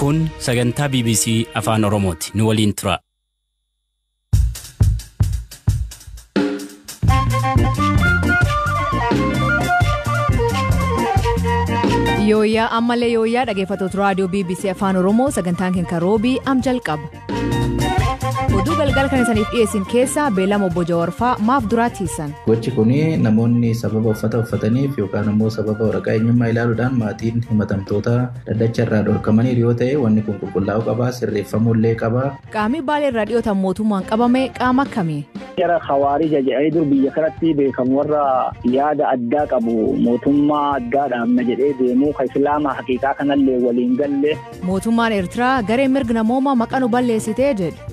Kun sagantaa BBC Afaan Oromooti. Nu waliin tura. Yooyyaa ammallee yooyyaa dhaggeeffattoota raadiyoo BBC Afaan Oromoo sagantaan keenya roobii am jalqaba. Oduu galgala kan isaniif dhiyeessin keessaa beelama obbo Jawaarfaa maaf duraatti hiisan. Gochi kun namoonni sababa uffata uffataniif yookaan immoo sababa waraqaa eenyummaa ilaaluudhaan maatiin himatamtoota dhaddacha irraa dhorkamaniiru yoo ta'e wanni kun qulqullaa'uu qaba sirreeffamuu illee qaba. Qaamni baalee irraa dhiyootan mootummaan qabame qaama akkamii? Jara Hawaarija jedhanii dur biyya kanatti beekamu warra yaada addaa qabu mootummaa addaa dhaabna jedhee deemuu kan Islaamaa haqiiqaa kanallee waliin galle. Mootummaan Eertiraa garee mirga namoomaa maqaa nu balleessitee jedhe.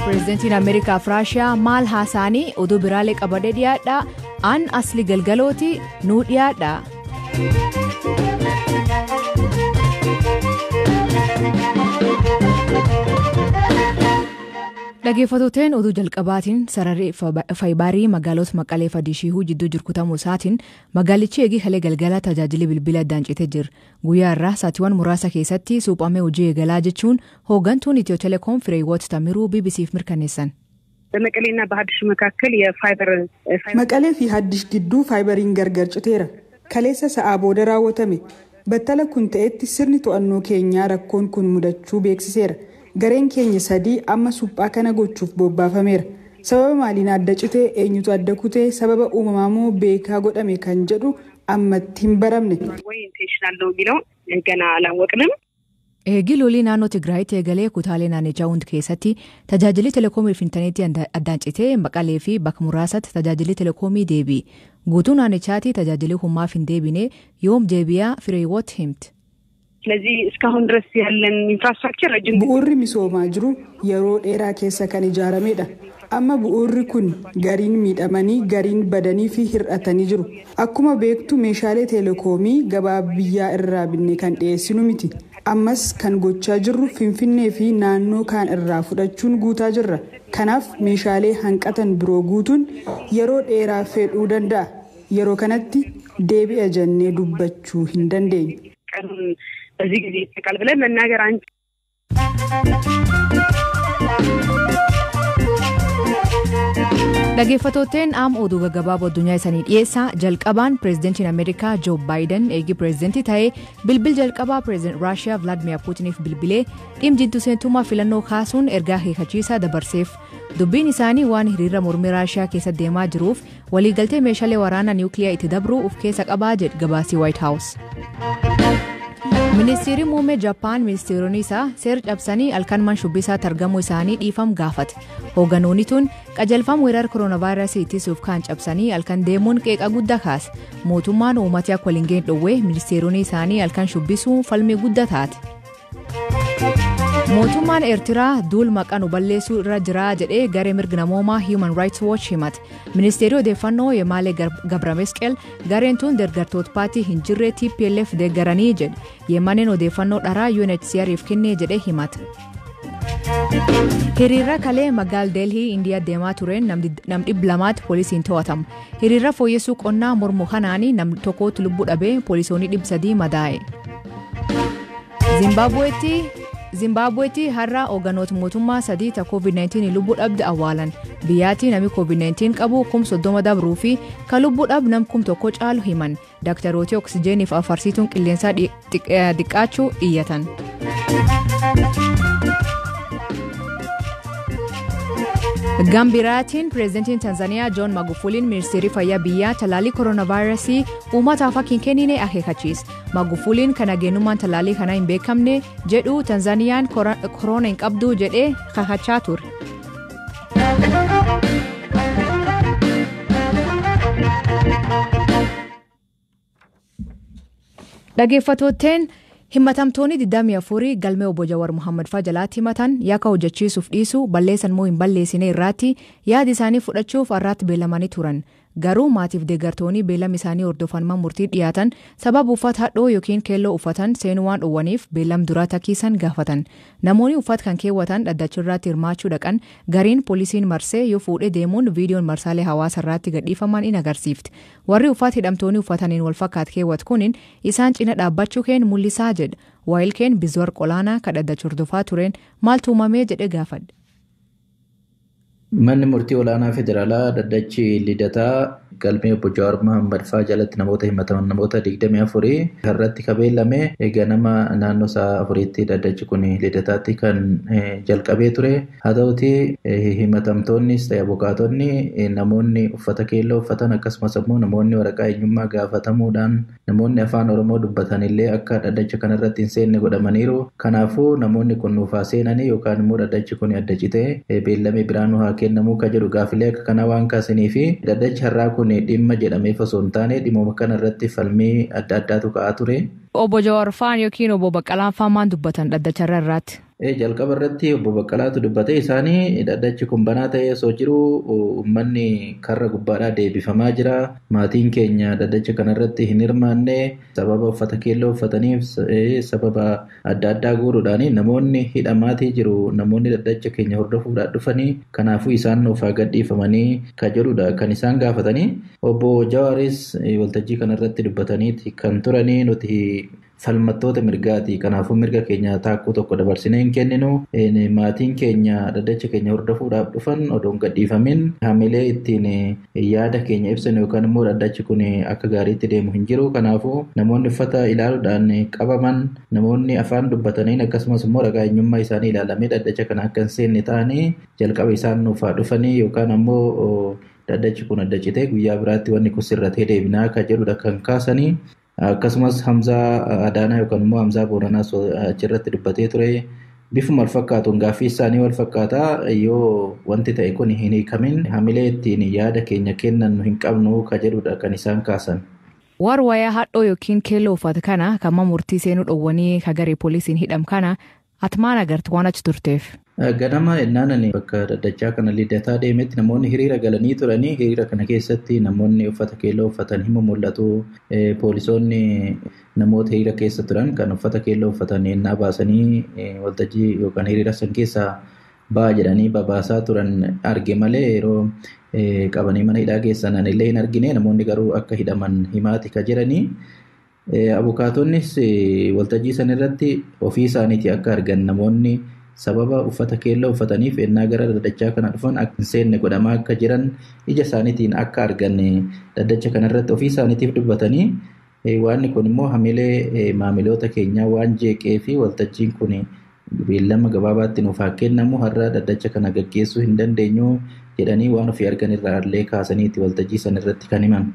Pireezidantiin Ameerikaa fi Raashiyaa maal haasaanii oduu biraalee qabadee dhiyaadhaa an asli galgalooti nuu dhiyaadhaa. Dhaggeeffattooteen oduu jalqabaatiin sararri faayibarii magaalota Maqalee fi Adishihuu jidduu jiru kutamuu isaatiin magaalichi eegii kalee galgala tajaajilli bilbila addaan citee jira. Guyyaa irraa saatiiwwan muraasa keessatti suphamee hojii eegalaa jechuun hooggantuun Itiyoo Telekoom Fireewoot Tamiruu BBCf mirkaneessan. በመቀሌና በሀዲሽ መካከል የፋይበር Maqalee fi Haddish gidduu faayibariin gargar citeera. Kaleessa sa'aa booda raawwatame. Battala kun ta'etti sirni to'annoo keenyaa rakkoon kun mudachuu beeksiseera. Gareen keenya sadii amma suphaa kana gochuuf bobbaafameera. Sababa maaliin adda citee eenyutu adda kutee sababa uumamaa moo beekaa godhame kan jedhu ammatti hin baramne. ወይ ኢንቴንሽናል ነው የሚለውን ገና አላወቅንም። Eegii lolii naannoo Tigraayitti eegalee kutaalee naannichaa hundi keessatti tajaajilli telekoomii fi intarneetii addaan citee Maqalee fi bakka muraasatti tajaajilli telekoomii deebi'e. Guutuu naannichaatti tajaajilli humnaaf hin deebine yoom deebi'aa Fireewoot himti. ስለዚህ እስካሁን ድረስ ያለን ኢንፍራስትራክቸር ረጅም Bu'uurri misoomaa jiru yeroo dheeraa keessa kan ijaaramedha. Amma bu'uurri kun gariin miidhamanii gariin badanii fi hir'atanii jiru. Akkuma beektu meeshaalee telekoomii gabaa biyyaa irraa binne kan dhiyeessinu miti. Ammas kan gochaa jirru Finfinnee fi naannoo kaan irraa fudhachuun guutaa jirra. Kanaaf meeshaalee hanqatan biroo guutuun yeroo dheeraa fedhuu danda'a. Yeroo kanatti deebi'a jennee dubbachuu hin dandeenyu. ቀኑን በዚህ ጊዜ ይጠቃል ብለን መናገር አንችልም። Dhaggeeffattooteen am oduu gaggabaaboo addunyaa isanii dhiyeessaa jalqabaan pireezidantiin Ameerikaa Joo Baayiden eegii pireezidantii ta'ee bilbil jalqabaa pireezidantii Raashiyaa Vilaadimiir Puutiniif bilbilee dhimma seentummaa filannoo kaasuun ergaa akeekkachiisaa dabarseef. Dubbiin isaanii waan hiriira mormii Raashiyaa keessa deemaa jiruuf waliigaltee meeshaalee waraanaa niwukiliyaa itti dabruu of keessa qabaa jedhe gabaasii Waayit Haawus. Ministeerri muummee Jappaan ministeeronni isaa seera cabsanii halkan shubbisaatti argamuu isaanii dhiifama gaafate. Hoogganoonni tun qajeelfama weerara kooronaavaayirasii ittisuuf kan cabsanii halkan deemuun qeeqa guddaa kaase. Mootummaan uummata akka waliin geenye dhowwee ministeeronni isaanii halkan shubbisuun falmii guddaa taate. Mootummaan Eertiraa duul maqaa nu balleessuu irra jira jedhee garee mirga namoomaa Human Rights Watch himate. Ministeerri odeeffannoo Yemaalee Gabramesqel gareen tun deeggartoota paartii hin jirre TPLF deeggaranii jedhe. Yemaneen odeeffannoo dharaa UNHCR'if kennee jedhee himate. Hiriira kalee magaal Deelhii Indiyaa deemaa tureen nam 200 poolisiin to'atama. Hiriira fooyyessuu qonnaa mormu kanaanii nam tokkootu lubbuu dhabee poolisoonni 300 madaa'e. Zimbaabuweetti har'a hoogganoota mootummaa sadii ta COVID-19 lubbuu dhabde awwaalan. Biyyaatti namni COVID-19 qabu 30,000 dabruu fi kan lubbuu dhabu nam 1,000 caalu himan. Daaktarooti oksijeeniif afarsiituun qilleensaa dhiqqaachuu iyyatan. Gambiraatiin pireezidantiin Tanzaaniyaa Joon Magufuuliin ministeerri fayyaa biyyaa talaalii kooronaavaayirasii uummataaf akka hin kennine akeekkachiise. Magufuuliin kan nageenyummaan talaalii kanaa hin beekamne jedhu Tanzaaniyaan koroona hin qabdu jedhee kakachaa ture. Dhaggeeffattooteen himatamtoonni 24 galmee obbo Jawaar Mohaammed fa'aa jalaatti himatan yakka hojjechiisuuf dhiisuu balleessan moo hin balleessine irratti yaada isaanii fudhachuuf har'aatti beelamanii turan. Garuu maatiif deeggartoonni beelama isaanii hordofan murtii dhiyaatan sababa uffata hadhoo yookiin keelloo uffatan seenuu waan dhowwaniif beelam duraa takkiisan gaafatan. Namoonni uffata kan keewwatan dhaddacha irratti hirmaachuu dhaqan gariin poolisiin marsee yoo fuudhee deemuun viidiyoon marsaalee hawaasa irratti gadhiifaman in agarsiifti. Warri uffata hidhamtoonni uffataniin wal fakkaatu keewwatu kunin isaan cina dhaabbachuu keen mul'isaa jedha. Waayilkeen Bizuwar Qolaanaa kadhaddacha hordofaa tureen maaltu uumamee jedhee gaafadhe. Manni murtii olaanaa federaalaa dhaddachi Lidataa galmee obbo Jawaar Mohaammed fa'aa jalatti namoota himataman namoota 24 irratti kabeellame ganama naannoo sa'a 4tti dhaddachi kun Lidataatti kan jalqabee ture. Haa ta'uti himatamtoonnis ta'e abukaatonni namoonni uffata keelloo uffatan akkasumas immoo namoonni waraqaa eenyummaa gaafatamuudhaan namoonni afaan Oromoo dubbatan illee akka dhaddacha kanarratti hin seenne godhamaniiru. Kanaafuu namoonni kun nuufaa seenanii yookaan immoo dhaddachi kun adda citee beellamee biraa nu haa kennamuu kan jedhu gaafilee akka kanaa waan kaasanii fi dhaddachi har'aa kun dhimma jedhameef osoo hin taane dhimma kana irratti falmii adda addaatu ka'aa ture. Obbo Jawaar fa'aan yookiin obbo Baqqalaan fa'aan maal dubbatan dhaddacha irraatti? Jalqaba irratti obbo Baqqalaatu dubbate isaanii dhaddachi kun banaa ta'ee osoo jiru uummanni karra gubbaadhaa deebifamaa jira. Maatiin keenya dhaddacha kanarratti hin hirmaanne sababa uffata keelloo uffataniif sababa adda addaa guuruudhaan namoonni hidhamaatii jiru. Namoonni dhaddacha keenya hordofuudhaan dhufanii kanaafuu isaan nuuf haa gadhiifamanii kan jedhudha kan isaan gaafatanii. Obbo Jawaaris waltajjii kanarratti dubbatanii kan turanii nuti falmattoota mirgaati. Kanaafuu mirga keenya taakkuu tokko dabarsinee hin kenninu. Maatiin keenya dhaddacha keenya hordofuudhaaf dhufan odoo hin gadhiifamin hamilee ittiin yaada keenya ibsan yookaan immoo dhaddachi kun akka gaariitti deemu hin jiru. Kanaafuu namoonni uffata ilaaluudhaan qabaman namoonni afaan dubbataniin akkasumas immoo ragaa eenyummaa isaanii ilaalamee dhaddacha kana akka hin seenne ta'anii jalqaba isaan nuuf haa dhufanii yookaan ammoo dhaddachi kun adda citee guyyaa biraatti wanni kun sirratee deebinaa akka jedhudha kan kaasanii. Akkasumas Hamzaa Adaanaa yookaan immoo Hamzaa Booranaa achirratti dubbatee ture. Bifuma wal fakkaatuun gaaffii isaanii wal fakkaataa yoo wanti ta'e kun hin hiikamin hamilee ittiin yaada keenya kennan hin qabnu ka jedhudha kan isaan kaasan. Warra wayaa hadhoo yookiin keelloo uffata kana kan murtii seenuu dhowwanii ka garee poolisiin hidham kana ati maal agarte waan achi turteef? Ganama ennaan ani bakka dhaddachaa kana Lidataa deemetti namoonni hiriira galanii turanii hiriira kana keessatti namoonni uffata keelloo uffatan himu mul'atu. Poolisoonni namoota hiriira keessa turan kan uffata keelloo uffatan ennaa baasanii waltajjii yookaan hiriira san keessaa ba'a jedhanii babaasaa turan arge malee yeroo qabanii mana hidhaa geessan illee hin argine namoonni garuu akka hidhaman himaati ka jiranii. Abukaatonnis waltajjii san irratti ofii isaaniiti akka argan namoonni sababa uffata keelloo uffataniif ennaa gara dhaddachaa kana dhufan akka hin seenne godhamaa akka jiran ija isaaniitiin akka argan dhaddacha kanarratti ofii isaaniitiif dubbatanii waan kun immoo hamilee maamiloota keenyaa waan jeeqee fi waltajjiin kun beellama gabaabaatti nuuf haa kennamu har'a dhaddacha kana gaggeessuu hin dandeenyu jedhanii waan ofii argan irraa illee kaasaniiti waltajjii san irratti kan himan.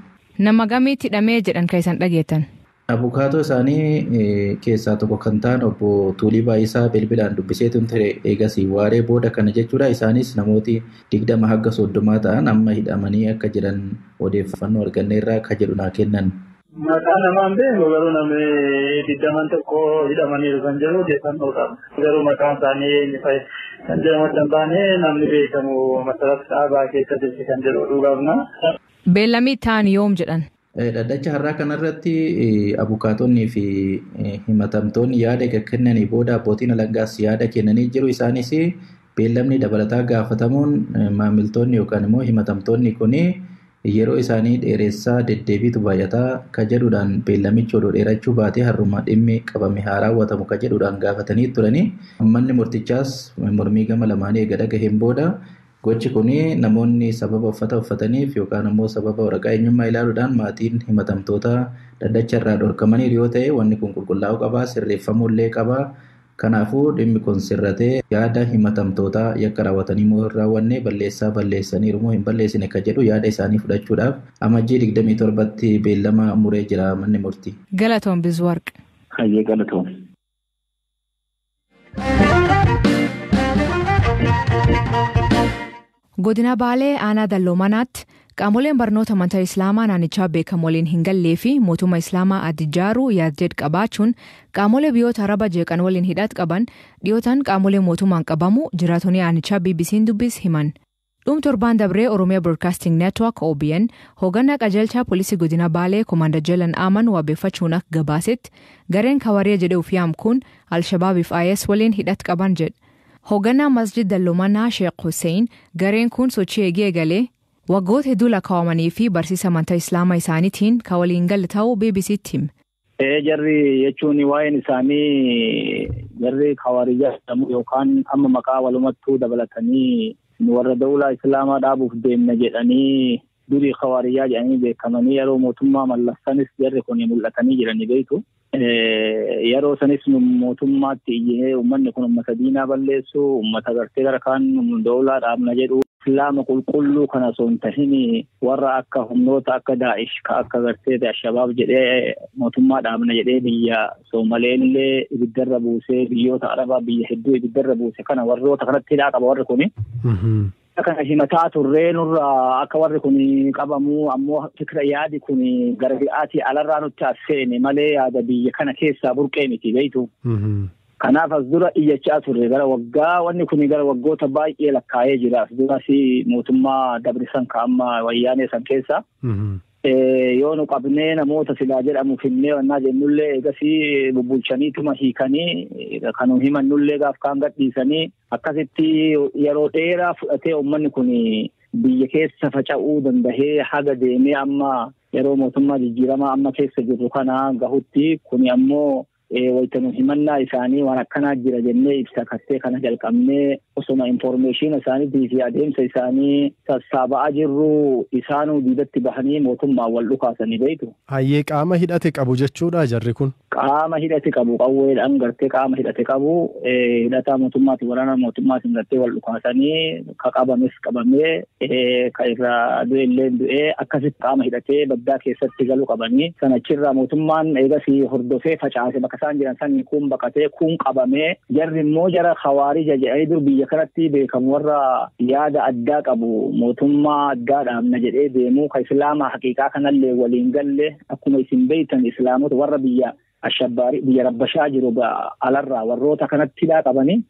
Nama gamiitti hidhamee jedhan kan isaan dhageettan? Abukaatoo isaanii keessaa tokko kan ta'an obbo Tuulii Baay'isaa bilbilaan dubbiseetu ture eegasii waaree booda kana jechuudha. Isaanis namooti 20 hanga 30 ta'an amma hidhamanii akka jiran odeeffannoo arganneerraa akka jedhu naa kennan. Maqaa namaan beeku garuu namni 20 tokko hidhamaniiru kan jedhu odeeffannoo qaba. Garuu maqaan isaanii eenyu fa'i kan jedhamu adda hin baane namni beekamu Masarat Dhaabaa keessa jirti kan jedhu oduu qabna. Beellamii ta'an yoom jedhan? Dhaddacha har'aa kanarratti abukaatonnii fi himatamtoonni yaada kennanii booda abbootiin alangaas yaada kennanii jiru. Isaanis beellamni dabalataa gaafatamuun maamiltoonni yookaan immoo himatamtoonni kun yeroo isaanii dheeressaa deddeebiitu baay'ataa ka jedhuudhaan beellamichi odoo dheerachuu baatee har'uma dhimmi qabame haa raawwatamu ka jedhuudhaan gaafatanii turanii. Manni murtichaas mormii gama lamaanii eega dhagaheen booda gochi kun namoonni sababa uffata uffataniif yookaan immoo sababa waraqaa eenyummaa ilaaluudhaan maatiin himatamtoota dhaddacha irraa dhorkamaniiru yoo ta'e wanni kun qulqullaa'uu qaba sirreeffamuu illee qaba. Kanaafuu dhimmi kun sirratee yaada himatamtootaa yakka raawwatanii moo hin raawwanne balleessaa balleessaniiru moo hin balleessine kan jedhu yaada isaanii fudhachuudhaaf amajjii 27tti beellama muree jira manni murtii. Galatoon Bizuwarq. Hayyee galatoon. Godina Baalee aanaa Dalloomanaatti qaamoleen barnoota amantaa Islaamaa naannichaa beekamu waliin hin gallee fi mootummaa Islaamaa adda ijaaruu yaad-jedhu qabaachuun qaamolee biyyoota Araba jeeqan waliin hidhat qaban dhiyootaan qaamolee mootummaan qabamu jiraatonni aanichaa BBC'n dubbis himan. Dhum torbaan dabree Oromiyaa Broadcasting Network OBN hoogganaa qajeelchaa poolisii godina Baalee Komaandar Jalan Aman wabeeffachuun akka gabaasetti gareen Kawariya jedhee of yaamu kun Alshabaabiif IS waliin hidhat qaban jedha. Hoogganaa Masjid Dallomanaa Sheekh Hussein gareen kun sochii eegee eegalee waggoota hedduu lakkaawamanii fi barsiisa amantaa Islaamaa isaaniitiin kan waliin galle ta'uu BBC'tti hime. Jarri jechuun waa'een isaanii jarri Khawaarijaa jedhamu yookaan amma maqaa walumattuu dabalatanii warra dawlaa Islaamaa dhaabuuf deemna jedhanii durii Khawaarijaa jedhanii beekamanii yeroo mootummaa Mallassanis jarri kun mul'atanii jiranii beektu. Yeroo sanis mootummaatti iyyinee uummanni kun uummata diinaa balleessu, uummata gartee gara kaan dawlaa dhaabna jedhu. Islaama qulqulluu kana osoo hin tahin warra akka humnoota akka Daa'ish ka akka gartee Alshabaab jedhee mootummaa dhaabna jedhee biyya Soomaleellee ibiddarra buusee biyyoota Arabaa biyya hedduu ibiddarra buuse kana warroota kanatti hidhaa qaba warri kuni. Kana himataa turree nurraa akka warri kun qabamu ammoo fikira yaadi kun gara biyyaatti alarraa nutti as seene malee yaada biyya kana keessaa burqee miti beektu. Kanaaf as dura iyyachaa turre gara waggaa wanni kun gara waggoota baay'ee lakkaa'ee jira. As duras mootummaa dabrisan ka amma wayyaanee san keessa. Yoo nu qabnee namoota silaa jedhamu finnee wannaa jennullee eegasii bubbulchaniituma hiikanii kan nu himannullee gaaf kaan gadhiisanii akkasitti yeroo dheeraa fudhatee uummanni kun biyya keessa faca'uu dandahee haga deemee amma yeroo mootummaa jijjiiramaa amma keessa jirru kana gahutti kuni ammoo wayita nu himannaa isaanii waan akkanaa jira jennee ibsa kattee kana jalqabnee osoma informeeshiina isaaniitii fi adeemsa isaanii sassaaba'aa jirru isaanuu diidatti bahanii mootummaan wal dhukaasanii beektu. Hayyee qaama hidhate qabu jechuudha jarri kun. Qaama hidhate qabu qawweedhaan gartee qaama hidhate qabu hidhataa mootummaatiin waraana mootummaatiin gartee wal dhukaasanii ka qabames qabamee ka irraa du'e illee du'ee akkasitti qaama hidhatee baddaa keessatti galuu qabanii sanachirraa mootummaan eegasii hordofee facaase bakka isaan jiran sanii kun baqatee kun qabamee jarri immoo jara Khawaarija jedhanii dur biyya kanatti beekamu warra yaada addaa qabu mootummaa addaa dhaabna jedhee deemu ka Islaama haqiiqaa kanallee waliin galle akkuma isin beektan Islaamota warra biyya Ashabbaarii biyya rabbashaa jiru alarraa warroota kanatti hidhaa qabanii.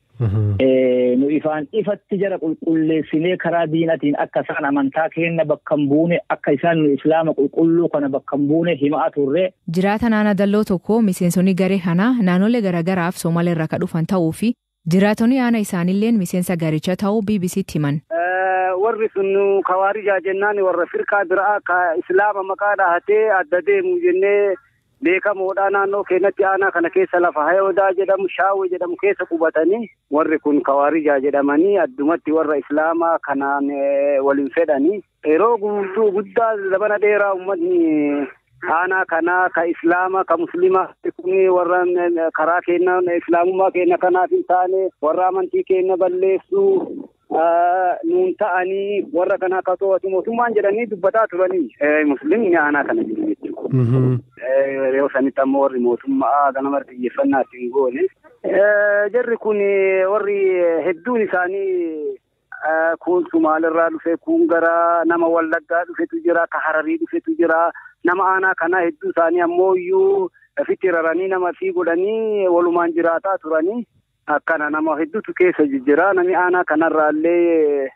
Nu ifaan ifatti jara qulqulleessinee karaa diinatiin akka isaan amantaa keenya bakka hin buune akka isaan nu Islaama qulqulluu kana bakka hin buune himaa turre. Jiraata naannoo dalloo tokko miseensonni garee kanaa naannolee garaagaraaf Somaaleerraa kan dhufan ta'uu fi jiraatonni aanaa isaaniilleen miseensa garicha ta'uu BBCtti himan. Warri sun Khawaarijaa jennaan warra firqaa biraa ka Islaama maqaa dhahatee adda deemu jennee beekamoodha naannoo keenyatti aanaa kana keessa lafa Hayodaa jedhamu Shaawee jedhamu keessa qubatanii warri kun Khawaarijaa jedhamanii addumatti warra Islaamaa kanaan waliin fedhanii yeroo guutuu guddaa zabana dheeraa uummatni aanaa kanaa ka Islaama ka Muslimaa kun warra karaa keenya Islaamummaa keenya kanaaf hin taane warra amantii keenya balleessuu nuun ta'anii warra kana akka to'atu mootummaan jedhanii dubbataa turanii Muslimni aanaa kana jiru jechuudha. Yeroo sanitti ammoo warri mootummaa ganama xiyyeeffannaa ittiin goone. Jarri kun warri hedduun isaanii kun Sumaalirraa dhufe, kun gara nama Wallaggaa dhufetu jira, ka Hararii dhufetu jira. Nama aanaa kanaa hedduu isaanii ammoo iyyuu ofitti raranii nama fi godhanii walumaan jiraataa turanii. Akkana nama hedduutu keessa jijjiira. Namni aanaa kanarraallee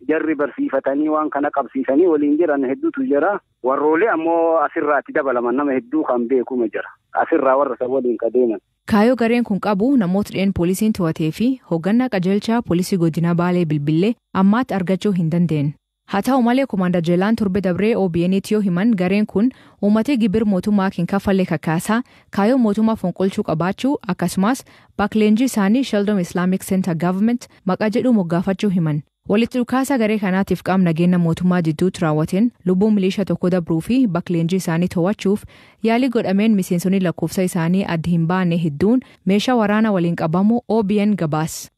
jarri barsiifatanii waan kana qabsiisanii waliin jiran hedduutu jira. Warroolee ammoo asirraatti dabalaman nama hedduu kan beekuma jira. Asirraa warra isa waliin ka deeman. Kaayyoo gareen kun qabu namoota dhiyeen poolisiin to'atee fi hoogganaa qajeelchaa poolisii godina Baalee Bilbilee ammaatti argachuu hin dandeenye. Haa ta'u malee Komaandar Jeelaan torbe dabree OBN'tti yoo himan gareen kun uummatee gibir mootummaa hin kaffalle kakaasaa kaayyoo mootummaa fonqolchuu qabaachuu akkasumas bakka leenjii isaanii Sheldon Islamic Center Government maqaa jedhu moggaafachuu himan. Walitti dhukaasa garee kanaatiif qaama nageenya mootummaa jidduutti raawwateen lubbuun milishaa tokko dabruu fi bakka leenjii isaanii to'achuuf yaalii godhameen miseensonni lakkoofsa isaanii adda hin baane hedduun meeshaa waraanaa waliin qabamu OBN gabaas.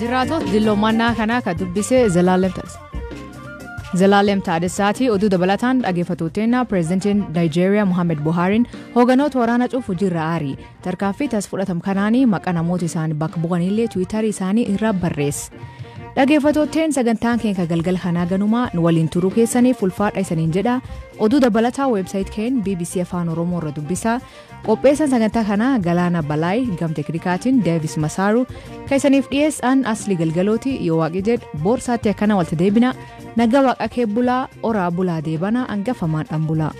Jiraatota dilloomannaa kanaa kan dubbise Zalaalem Taadessaati oduu dabalataan dhaggeeffattooteenna pireezidantiin Naayijeeriyaa Muhammad Buhaariin hoogganoota waraana cufu hojiirra aari. Tarkaanfii tas fudhatam kanaanii maqaa namoota isaanii bakka bu'anillee tiwiitarii isaanii irra barreesse. Dhaggeeffattootteen sagantaan keenya galgala kanaa ganumaa nu waliin turuu keessaniif ulfaadha isaniin jedha. Oduu dabalataa weebsaayit keenya BBC Afaan Oromoo irra dubbisaa. Qopheessaan sagantaa kanaa Galaana Balaay gam teeknikaatiin Deevis Masaaru kan isaniif dhiyeessan Asli Galgalooti yoo waaqi jedhe boorsaatti akkana walta deebina nagaa waaqa kee bulaa oraa bulaa deebana hangafamaan dhan bulaa.